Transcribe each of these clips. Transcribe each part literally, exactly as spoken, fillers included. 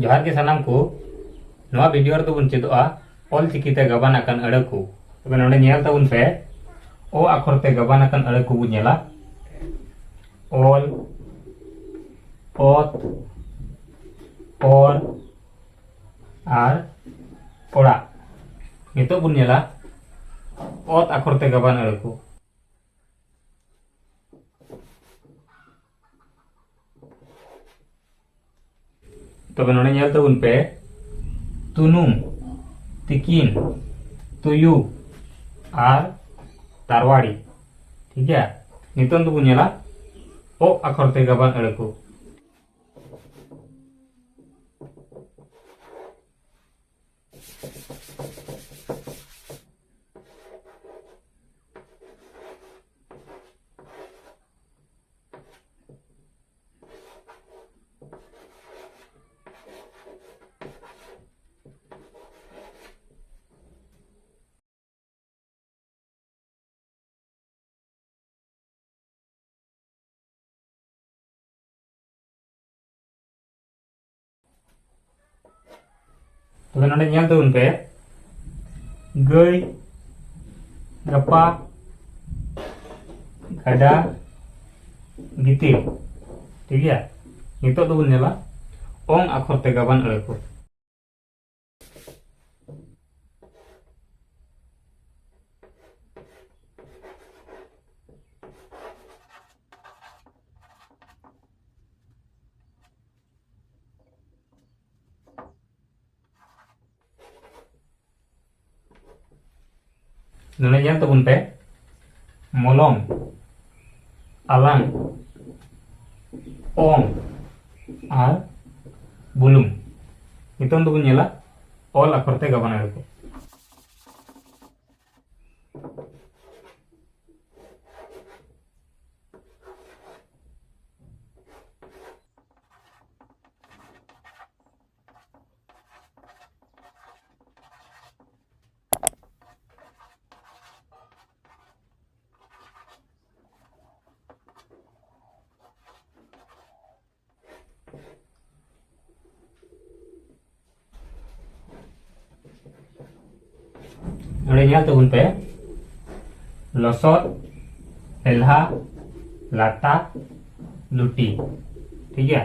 ᱡᱚᱦᱟᱨ ᱜᱮ ᱥᱟᱱᱟᱢ ᱠᱚ᱾ ᱱᱚᱣᱟ ᱵᱷᱤᱰᱤᱭᱳ ᱨᱮᱫᱚ ᱵᱚᱱ ᱪᱮᱫᱚᱜᱼᱟ ᱚᱞ ᱪᱤᱠᱤ ᱛᱮ ᱜᱟᱵᱟᱱ ᱟᱠᱟᱱ ᱟᱹᱲᱟᱹ ᱠᱚ᱾ ᱛᱚᱵᱮ ᱱᱚᱰᱮ ᱧᱮᱞ ᱛᱟᱵᱚᱱ ᱯᱮ, ᱚ ᱟᱠᱷᱚᱨ ᱛᱮ ᱜᱟᱵᱟᱱ ᱟᱠᱟᱱ ᱟᱹᱲᱟᱹ ᱠᱚ ᱵᱚᱱ ᱧᱮᱞᱟ᱾ ᱚᱞ, ᱚᱛ, ᱚᱨ ᱟᱨ ᱚᱲᱟᱜ᱾ ᱱᱤᱛᱚᱜ ᱵᱚᱱ ᱧᱮᱞᱟ ᱚᱛ ᱟᱠᱷᱚᱨ ᱛᱮ ᱜᱟᱵᱟᱱ ᱟᱹᱲᱟᱹ ᱠᱚ᱾ ᱛᱚᱵᱮ ᱱᱚᱰᱮ ᱧᱮᱞ ᱛᱟᱵᱚᱱ ᱯᱮ, ᱛᱩᱱᱩᱢ, ᱛᱤᱠᱤᱱ, ᱛᱩᱭᱩ ᱟᱨ ᱛᱟᱨᱣᱟᱲᱤ᱾ ᱴᱷᱤᱠ ᱜᱮᱭᱟ, ᱱᱤᱛᱚᱝ ᱫᱚᱵᱚᱱ ᱧᱮᱞᱟ ᱚ ᱟᱠᱷᱚᱨ ᱛᱮ ᱜᱟᱵᱟᱱ ᱟᱹᱲᱟᱹ ᱠᱚ᱾ ᱛᱚᱵᱮ ᱱᱚᱰᱮ ᱧᱮᱞ ᱛᱟᱵᱚᱱ ᱯᱮ, ᱜᱟᱹᱭ, ᱜᱟᱯᱟ, ᱜᱟᱰᱟ, ᱜᱤᱛᱤᱞ᱾ ᱴᱷᱤᱠ ᱜᱮᱭᱟ, ᱱᱤᱛᱚᱜ ᱫᱚᱵᱚᱱ ᱧᱮᱞᱟ ᱚᱝ ᱟᱠᱷᱚᱨ ᱛᱮ ᱜᱟᱵᱟᱱ ᱟᱹᱲᱟᱹ ᱠᱚ᱾ ᱱᱚᱰᱮ ᱧᱮᱞ ᱛᱟᱵᱚᱱ ᱯᱮ, ᱢᱚᱞᱚᱝ, ᱟᱞᱟᱝ, ᱚᱝ ᱟᱨ ᱵᱩᱞᱩᱝ᱾ ᱱᱤᱛᱚᱝ ᱫᱚᱵᱚᱱ ᱧᱮᱞᱟ ᱚᱞ ᱟᱠᱷᱚᱨ ᱛᱮ ᱜᱟᱵᱟᱱ ᱟᱹᱲᱟᱹ ᱠᱚ᱾ ᱱᱚᱰᱮ ᱧᱮᱞ ᱛᱟᱵᱚᱱ ᱯᱮ, ᱞᱚᱥᱚᱫ, ᱞᱮᱞᱦᱟ, ᱞᱟᱴᱟ, ᱞᱩᱴᱤ᱾ ᱴᱷᱤᱠ ᱜᱮᱭᱟ,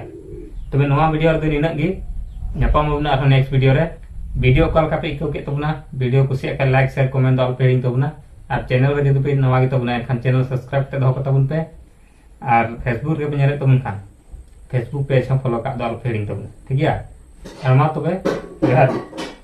ᱛᱚᱵᱮ ᱱᱚᱣᱟ video ᱨᱮᱫᱚ ᱱᱤᱱᱟᱹᱜ ᱜᱮ᱾ ᱧᱟᱯᱟᱢ ᱟᱵᱚᱱ ᱟᱨᱦᱚᱸ next video ᱨᱮ᱾ Video ᱚᱠᱟ ᱞᱮᱠᱟ ᱯᱮ ᱟᱹᱭᱠᱟᱹᱣ ᱠᱮᱫ ᱛᱟᱵᱚᱱᱟ, video ᱠᱩᱥᱤᱭᱟᱜ ᱠᱷᱟᱱ like, share, comment ᱫᱚ ᱟᱞᱚᱯᱮ ᱦᱤᱲᱤᱧ ᱛᱟᱵᱚᱱᱟ᱾ ᱟᱨ channel ᱨᱮ ᱡᱩᱫᱤ ᱯᱮ ᱱᱟᱣᱟ ᱜᱮ ᱛᱟᱵᱚᱱᱟ, ᱮᱱᱠᱷᱟᱱ channel subscribe ᱠᱟᱛᱮ ᱫᱚᱦᱚ ᱠᱟᱛᱟ ᱵᱚᱱ ᱯᱮ᱾ ᱟᱨ Facebook ᱨᱮᱯᱮ ᱧᱮᱞᱮᱫ ᱛᱟᱵᱚᱱ ᱠᱷᱟᱱ, Facebook page ᱦᱚᱸ follow ᱠᱟᱜ ᱫᱚ ᱟᱞᱚᱯᱮ ᱦᱤᱲᱤᱧ ᱛᱟᱵᱚᱱᱟ᱾ ᱴᱷᱤᱠ ᱜᱮᱭᱟ, ᱟᱨ ᱢᱟ ᱛᱚᱵᱮ, ᱡᱚᱦᱟᱨ᱾